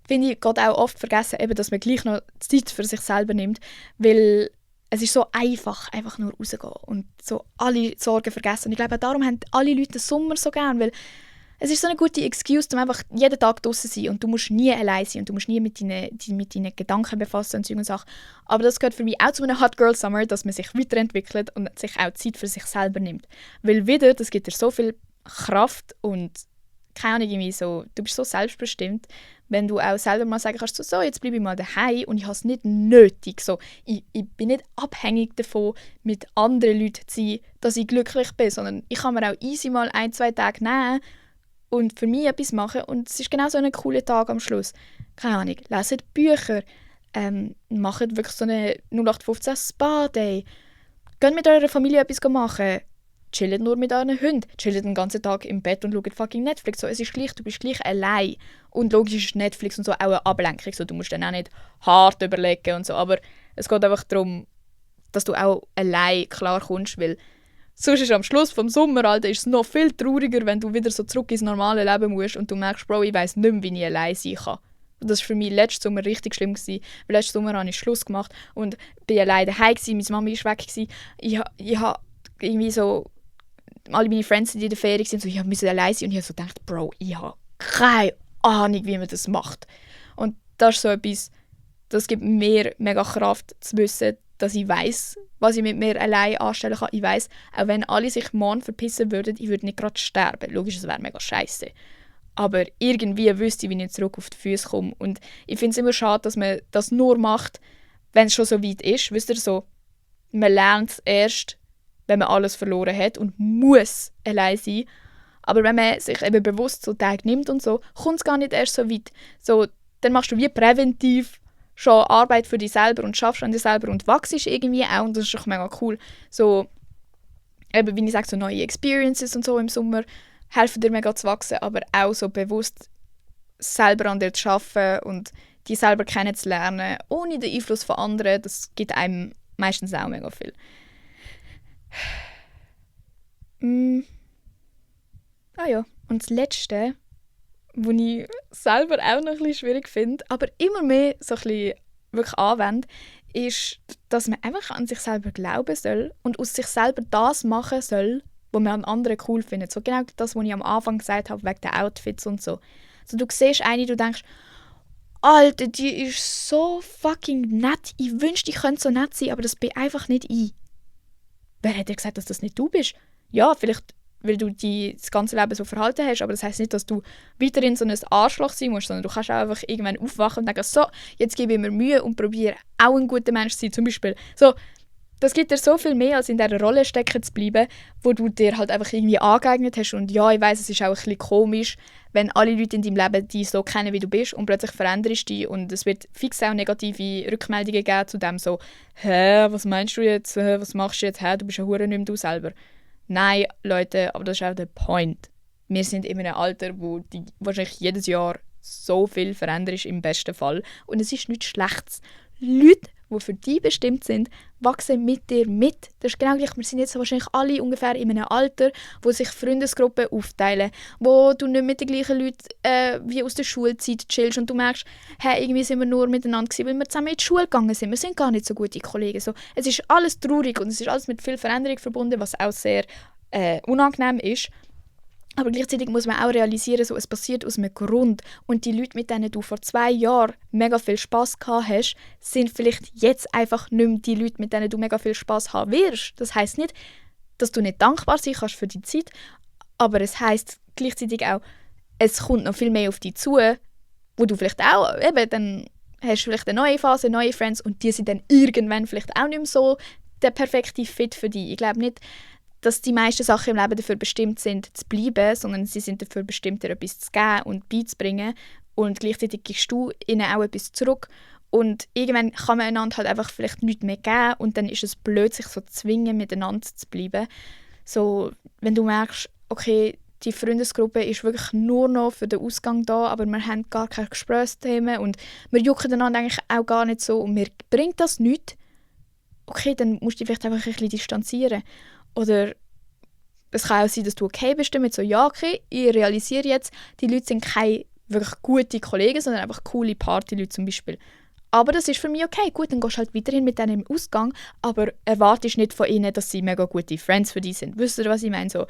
finde ich, geht auch oft vergessen, eben, dass man gleich noch Zeit für sich selber nimmt, weil es ist so einfach nur rausgehen und so alle Sorgen vergessen. Und ich glaube, darum haben alle Leute den Sommer so gern, weil es ist so eine gute Excuse, um einfach jeden Tag draußen zu sein und du musst nie allein sein und du musst nie mit deinen Gedanken befassen und solche Sachen. Aber das gehört für mich auch zu einem Hot Girl Summer, dass man sich weiterentwickelt und sich auch Zeit für sich selber nimmt. Weil wieder, das gibt dir so viel Kraft und keine Ahnung, irgendwie so, du bist so selbstbestimmt, wenn du auch selber mal sagen kannst, so jetzt bleibe ich mal daheim und ich habe es nicht nötig. So, ich bin nicht abhängig davon, mit anderen Leuten zu sein, dass ich glücklich bin, sondern ich kann mir auch easy mal 1-2 Tage nehmen und für mich etwas machen und es ist genau so ein cooler Tag am Schluss. Keine Ahnung, leset Bücher, macht wirklich so eine 0815 Spa-Day, geht mit eurer Familie etwas machen, chillt nur mit euren Hunden, chillt den ganzen Tag im Bett und schaut fucking Netflix. So, es ist gleich, du bist gleich allein. Und logisch ist Netflix und so auch eine Ablenkung. So, du musst dann auch nicht hart überlegen und so. Aber es geht einfach darum, dass du auch allein klarkommst, weil sonst ist am Schluss vom Sommer, Alter, ist es noch viel trauriger, wenn du wieder so zurück ins normale Leben musst und du merkst, Bro, ich weiss nicht mehr, wie ich allein sein kann. Und das war für mich letzten Sommer richtig schlimm gewesen, weil letzten Sommer habe ich Schluss gemacht und bin allein daheim gewesen, meine Mama war weg gewesen. Ich habe irgendwie so, alle meine Friends sind in der Ferien und so, ich musste allein sein und ich habe so gedacht, Bro, ich habe keine Ahnung, wie man das macht. Und das ist so etwas, das gibt mir mega Kraft zu wissen, dass ich weiss, was ich mit mir allein anstellen kann. Ich weiss, auch wenn alle sich morgen verpissen würden, ich würde nicht gerade sterben. Logisch, das wäre mega scheiße. Aber irgendwie wüsste ich, wie ich zurück auf die Füße komme. Und ich finde es immer schade, dass man das nur macht, wenn es schon so weit ist. Wisst ihr, so, man lernt es erst, wenn man alles verloren hat und muss allein sein. Aber wenn man sich eben bewusst so Tage nimmt und so, kommt es gar nicht erst so weit. So, dann machst du wie präventiv schon Arbeit für dich selber und schaffst an dir selber und wachst irgendwie auch und das ist auch mega cool. So, eben, wie ich sage, so neue Experiences und so im Sommer helfen dir mega zu wachsen, aber auch so bewusst selber an dir zu arbeiten und dich selber kennenzulernen, ohne den Einfluss von anderen, das gibt einem meistens auch mega viel. Ah ja, und das Letzte, was ich selber auch noch ein bisschen schwierig finde, aber immer mehr so ein bisschen wirklich anwende, ist, dass man einfach an sich selber glauben soll und aus sich selber das machen soll, was man an anderen cool findet. So genau das, was ich am Anfang gesagt habe, wegen den Outfits und so. So, du siehst eine, du denkst, Alter, die ist so fucking nett. Ich wünschte, ich könnte so nett sein, aber das bin einfach nicht ich. Wer hat dir gesagt, dass das nicht du bist? Ja, vielleicht, weil du dich das ganze Leben so verhalten hast, aber das heisst nicht, dass du weiterhin so ein Arschloch sein musst, sondern du kannst auch einfach irgendwann aufwachen und denken, so, jetzt gebe ich mir Mühe und probiere auch ein guter Mensch zu sein, zum Beispiel. So, das gibt dir so viel mehr, als in dieser Rolle stecken zu bleiben, wo du dir halt einfach irgendwie angeeignet hast. Und ja, ich weiss, es ist auch ein bisschen komisch, wenn alle Leute in deinem Leben dich so kennen, wie du bist und plötzlich veränderst dich und es wird fix auch negative Rückmeldungen geben zu dem so, hä, was meinst du jetzt, was machst du jetzt, hä, du bist ja hure nicht mehr du selber. Nein, Leute, aber das ist auch der Point. Wir sind in einem Alter, wo wahrscheinlich jedes Jahr so viel verändert ist, im besten Fall. Und es ist nichts Schlechtes. Leute, die für dich bestimmt sind, wachsen mit dir mit. Das ist genau gleich. Wir sind jetzt wahrscheinlich alle ungefähr in einem Alter, wo sich Freundesgruppen aufteilen, wo du nicht mit den gleichen Leuten wie aus der Schulzeit chillst und du merkst, hey, irgendwie sind wir nur miteinander gewesen, weil wir zusammen in die Schule gegangen sind. Wir sind gar nicht so gute Kollegen. So, es ist alles traurig und es ist alles mit viel Veränderung verbunden, was auch sehr unangenehm ist. Aber gleichzeitig muss man auch realisieren, so, es passiert aus einem Grund. Und die Leute, mit denen du vor 2 Jahren mega viel Spass gehabt hast, sind vielleicht jetzt einfach nicht mehr die Leute, mit denen du mega viel Spass haben wirst. Das heisst nicht, dass du nicht dankbar sein kannst für die Zeit, aber es heisst gleichzeitig auch, es kommt noch viel mehr auf dich zu, wo du vielleicht auch, eben, dann hast du vielleicht eine neue Phase, neue Friends und die sind dann irgendwann vielleicht auch nicht mehr so der perfekte Fit für dich. Ich glaube nicht, dass die meisten Sachen im Leben dafür bestimmt sind, zu bleiben, sondern sie sind dafür bestimmt, dir etwas zu geben und beizubringen. Und gleichzeitig gibst du ihnen auch etwas zurück. Und irgendwann kann man einander halt einfach vielleicht nichts mehr geben und dann ist es blöd, sich so zu zwingen, miteinander zu bleiben. So, wenn du merkst, okay, die Freundesgruppe ist wirklich nur noch für den Ausgang da, aber wir haben gar keine Gesprächsthemen und wir jucken einander eigentlich auch gar nicht so und mir bringt das nichts, okay, dann musst du dich vielleicht einfach ein bisschen distanzieren. Oder es kann auch sein, dass du okay bist damit, so ja, okay, ich realisiere jetzt, die Leute sind keine wirklich gute Kollegen, sondern einfach coole Partyleute zum Beispiel. Aber das ist für mich okay, gut, dann gehst du halt weiterhin mit denen im Ausgang, aber erwartest nicht von ihnen, dass sie mega gute Friends für dich sind. Wisst ihr, was ich meine? So,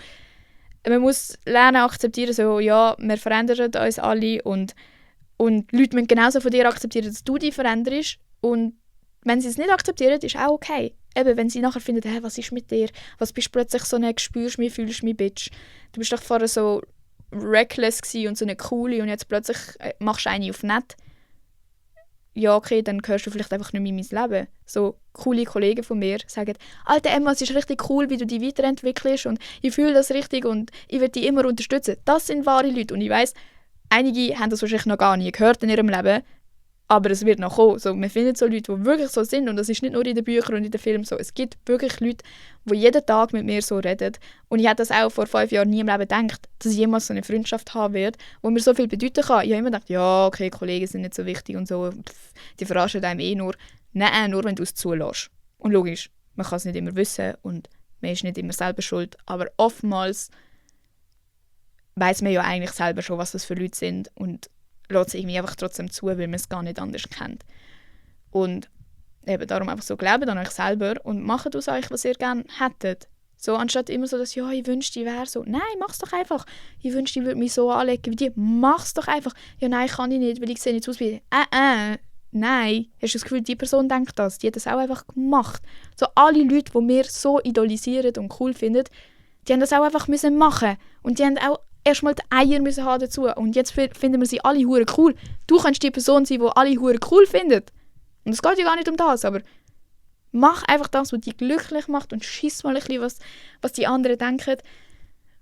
man muss lernen, akzeptieren, so, ja, wir verändern uns alle und Leute müssen genauso von dir akzeptieren, dass du dich veränderst. Und wenn sie es nicht akzeptieren, ist auch okay. Eben, wenn sie nachher finden, hey, was ist mit dir? Was bist du plötzlich so eine, spürst mich, fühlst mich, Bitch? Du bist doch vorher so reckless und so eine coole und jetzt plötzlich machst du eine auf nett. Ja, okay, dann gehörst du vielleicht einfach nicht mehr in mein Leben. So coole Kollegen von mir sagen, Alter Emma, es ist richtig cool, wie du dich weiterentwickelst und ich fühle das richtig und ich werde dich immer unterstützen. Das sind wahre Leute und ich weiss, einige haben das wahrscheinlich noch gar nie gehört in ihrem Leben, aber es wird noch kommen. So, man findet so Leute, die wirklich so sind und das ist nicht nur in den Büchern und in den Filmen so. Es gibt wirklich Leute, die jeden Tag mit mir so reden und ich hätte das auch vor 5 Jahren nie im Leben gedacht, dass ich jemals so eine Freundschaft haben werde, wo mir so viel bedeuten kann. Ich habe immer gedacht, ja, okay, Kollegen sind nicht so wichtig und so, die verarschen einem eh nur. Nein, nur wenn du es zulässt. Und logisch, man kann es nicht immer wissen und man ist nicht immer selber schuld, aber oftmals weiss man ja eigentlich selber schon, was das für Leute sind und lässt es irgendwie einfach trotzdem zu, weil man es gar nicht anders kennt. Und eben darum einfach so, glaubt an euch selber und macht aus euch, was ihr gerne hättet. So, anstatt immer so, dass, ja, ich wünschte, ich wäre so. Nein, mach's doch einfach. Ich wünschte, ich würde mich so anlegen wie die. Mach's doch einfach. Ja, nein, kann ich nicht, weil ich sehe nicht aus wie die. Nein. Hast du das Gefühl, die Person denkt das? Die hat das auch einfach gemacht. So, alle Leute, die wir so idolisieren und cool finden, die haben das auch einfach müssen machen. Und die haben auch erstmal die Eier müssen haben dazu. Und jetzt finden wir sie alle hure cool. Du kannst die Person sein, die alle hure cool findet. Und es geht ja gar nicht um das, aber mach einfach das, was dich glücklich macht und schiss mal ein bisschen, was die anderen denken.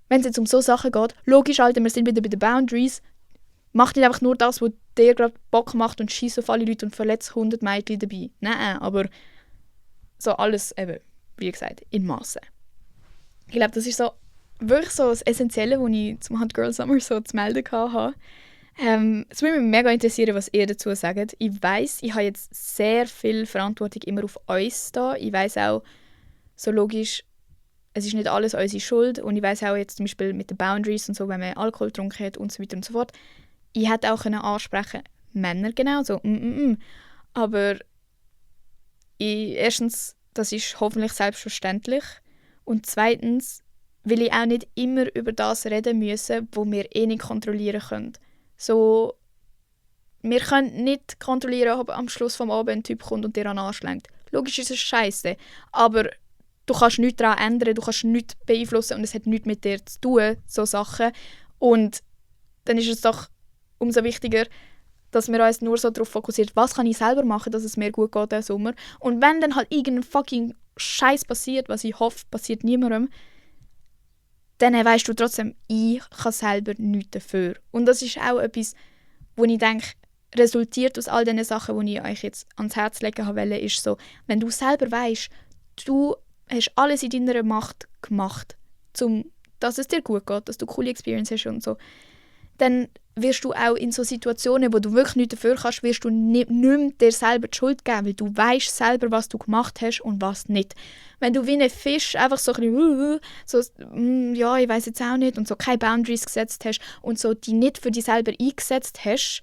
Wenn es jetzt um so Sachen geht, logisch, Alter, wir sind wieder bei den Boundaries. Mach nicht einfach nur das, was dir gerade Bock macht und schiss auf alle Leute und verletzt 100 Mädchen dabei. Nein, aber so alles eben, wie gesagt, in Massen. Ich glaube, das ist so wirklich so das Essentielle, was ich zum Hot Girl Summer so zu melden hatte. Es würde mich mega interessieren, was ihr dazu sagt. Ich weiss, ich habe jetzt sehr viel Verantwortung immer auf uns da. Ich weiss auch, so logisch, es ist nicht alles unsere Schuld. Und ich weiss auch jetzt zum Beispiel mit den Boundaries und so, wenn man Alkohol getrunken hat und so weiter und so fort. Ich hätte auch ansprechen Männer genau so. Aber erstens, das ist hoffentlich selbstverständlich. Und zweitens will ich auch nicht immer über das reden müssen, wo wir eh nicht kontrollieren können. So, wir können nicht kontrollieren, ob am Schluss vom Abend ein Typ kommt und dir an den Arsch lenkt. Logisch ist es scheiße, aber du kannst nichts daran ändern, du kannst nichts beeinflussen und es hat nichts mit dir zu tun, so Sachen. Und dann ist es doch umso wichtiger, dass wir uns nur so darauf fokussieren, was kann ich selber machen, dass es mir gut geht diesen Sommer. Und wenn dann halt irgendein fucking Scheiß passiert, was ich hoffe, passiert niemandem, dann weißt du trotzdem, ich kann selber nichts dafür. Und das ist auch etwas, wo ich denke, resultiert aus all diesen Sachen, die ich euch jetzt ans Herz legen wollte, ist so, wenn du selber weißt, du hast alles in deiner Macht gemacht, dass es dir gut geht, dass du coole Experience hast und so, dann wirst du auch in so Situationen, wo du wirklich nichts dafür kannst, wirst du nicht mehr dir selber die Schuld geben, weil du weißt selber, was du gemacht hast und was nicht. Wenn du wie ein Fisch einfach so ein bisschen, so, ja, ich weiss jetzt auch nicht, und so keine Boundaries gesetzt hast und so die nicht für dich selber eingesetzt hast,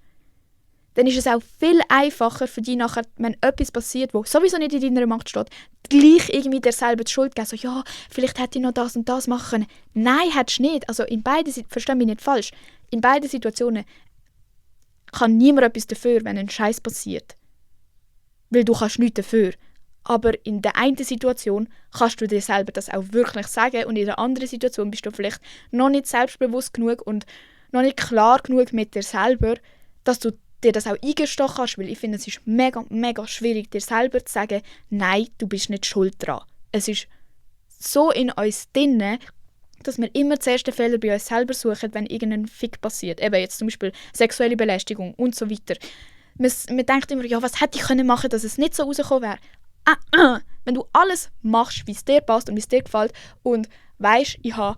dann ist es auch viel einfacher für dich nachher, wenn etwas passiert, wo sowieso nicht in deiner Macht steht, gleich irgendwie dir selber die Schuld geben. So, ja, vielleicht hätte ich noch das und das machen können. Nein, hättest du nicht. Also versteh mich nicht falsch, in beiden Situationen kann niemand etwas dafür, wenn ein Scheiß passiert. Weil du kannst nichts dafür. Aber in der einen Situation kannst du dir selber das auch wirklich sagen und in der anderen Situation bist du vielleicht noch nicht selbstbewusst genug und noch nicht klar genug mit dir selber, dass du dir das auch eingestehen kannst, weil ich finde, es ist mega, mega schwierig, dir selber zu sagen, nein, du bist nicht schuld dran. Es ist so in uns drin, dass wir immer zuerst den Fehler bei uns selber suchen, wenn irgendein Fick passiert. Eben jetzt zum Beispiel sexuelle Belästigung und so weiter. Man denkt immer, ja, was hätte ich können machen, dass es nicht so rausgekommen wäre. Wenn du alles machst, wie es dir passt und wie es dir gefällt und weisst, ich habe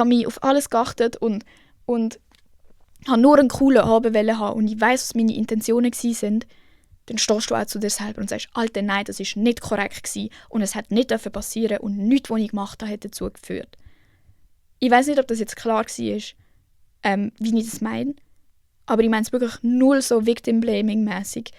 mich auf alles geachtet und habe nur einen coolen Abend haben und ich weiss, was meine Intentionen waren, dann stehst du auch zu dir selber und sagst, Alter, nein, das war nicht korrekt gewesen und es hätte nicht passieren dürfen und nichts, was ich gemacht habe, hat dazu geführt. Ich weiss nicht, ob das jetzt klar war, wie ich das meine, aber ich meine es wirklich null so Victim-Blaming-mässig.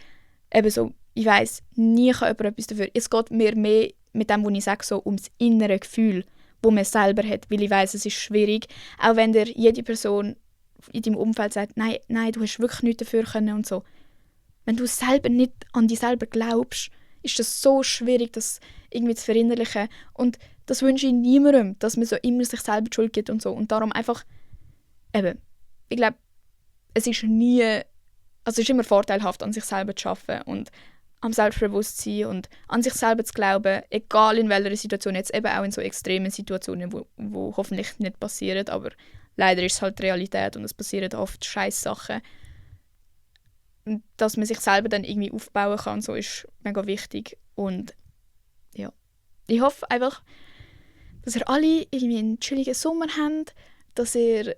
Eben so, ich weiss, nie kann jemand etwas dafür. Es geht mir mehr mit dem, was ich sage, so ums innere Gefühl, wo man selber hat, weil ich weiss, es ist schwierig, auch wenn dir jede Person in deinem Umfeld sagt, nein, du hast wirklich nichts dafür können und so. Wenn du selber nicht an dich selber glaubst, ist das so schwierig, das irgendwie zu verinnerlichen. Und das wünsche ich niemandem, dass man so immer sich selber die Schuld gibt und so. Und darum einfach, eben, ich glaube, es ist immer vorteilhaft, an sich selber zu arbeiten und am Selbstbewusstsein und an sich selber zu glauben, egal in welcher Situation, jetzt eben auch in so extremen Situationen, wo hoffentlich nicht passieren, aber leider ist es halt die Realität und es passieren oft Scheisssachen. Dass man sich selber dann irgendwie aufbauen kann, so ist mega wichtig. Und ja, ich hoffe einfach, dass ihr alle irgendwie einen chilligen Sommer habt, dass ihr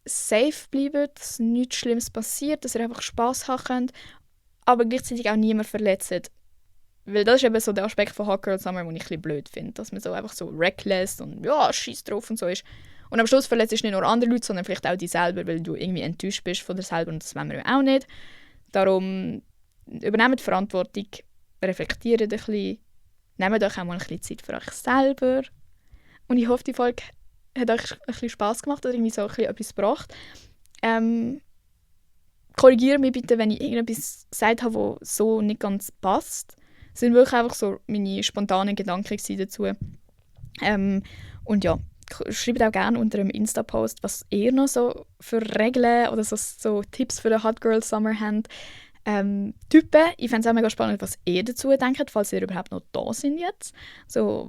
safe bleibt, dass nichts Schlimmes passiert, dass ihr einfach Spass haben könnt, aber gleichzeitig auch niemand verletzt. Weil das ist eben so der Aspekt von Hot Girl Summer, den ich ein bisschen blöd finde, dass man so einfach so reckless und ja, scheiß drauf und so ist. Und am Schluss verletzt nicht nur andere Leute, sondern vielleicht auch dich selber, weil du irgendwie enttäuscht bist von dir selber und das wollen wir ja auch nicht. Darum übernehmt die Verantwortung, reflektiert ein bisschen, nehmt euch auch mal ein bisschen Zeit für euch selber. Und ich hoffe, die Folge hat euch ein bisschen Spass gemacht oder irgendwie so ein bisschen etwas gebracht. Korrigiere mich bitte, wenn ich irgendetwas gesagt habe, was so nicht ganz passt. Das sind wirklich einfach so meine spontanen Gedanken dazu. Und ja, schreibt auch gerne unter einem Insta-Post, was ihr noch so für Regeln oder so Tipps für den Hot Girl Summer habt. Typen, ich fände es auch mega spannend, was ihr dazu denkt, falls ihr überhaupt noch da sind jetzt. So,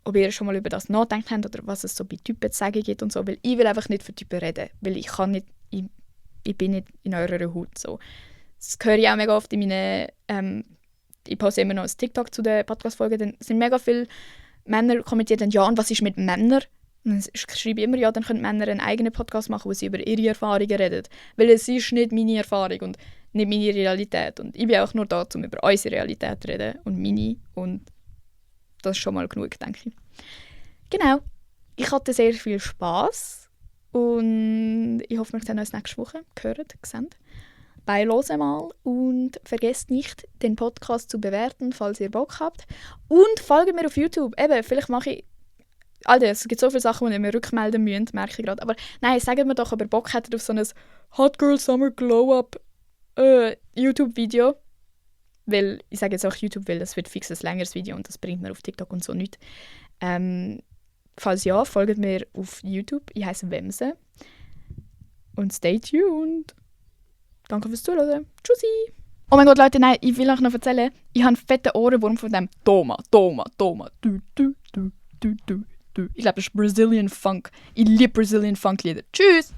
ob ihr schon mal über das nachgedacht habt oder was es so bei Typen zu sagen gibt und so. Weil ich will einfach nicht für Typen reden, weil ich bin nicht in eurer Haut. So. Das höre ich auch mega oft in meinen... ich poste immer noch ein TikTok zu den Podcast-Folgen, dann sind mega viele Männer kommentieren dann, ja, und was ist mit Männern? Und dann schreibe ich immer, ja, dann können Männer einen eigenen Podcast machen, wo sie über ihre Erfahrungen reden. Weil es ist nicht meine Erfahrung und nicht meine Realität. Und ich bin auch nur da, um über unsere Realität zu reden und meine. Und das ist schon mal genug, denke ich. Genau. Ich hatte sehr viel Spass und ich hoffe, wir sehen uns nächste Woche. Gehört, gesehen. Beilosen mal und vergesst nicht, den Podcast zu bewerten, falls ihr Bock habt. Und folgt mir auf YouTube. Eben, vielleicht mache ich... Alter, es gibt so viele Sachen, die ihr mir rückmelden müsst, merke ich gerade. Aber nein, sagt mir doch, ob ihr Bock hättet auf so ein Hot Girl Summer Glow-Up YouTube-Video. Weil, ich sage jetzt auch YouTube, weil das wird fix ein längeres Video und das bringt mir auf TikTok und so nichts. Falls ja, folgt mir auf YouTube. Ich heiße Wemse. Und stay tuned. Danke fürs Zuhören. Tschüssi! Oh mein Gott, Leute, nein, ich will euch noch erzählen, ich habe einen fetten Ohrenwurm von dem Toma. Du. Ich glaube, das ist Brazilian Funk. Ich liebe Brazilian Funk-Lieder. Tschüss!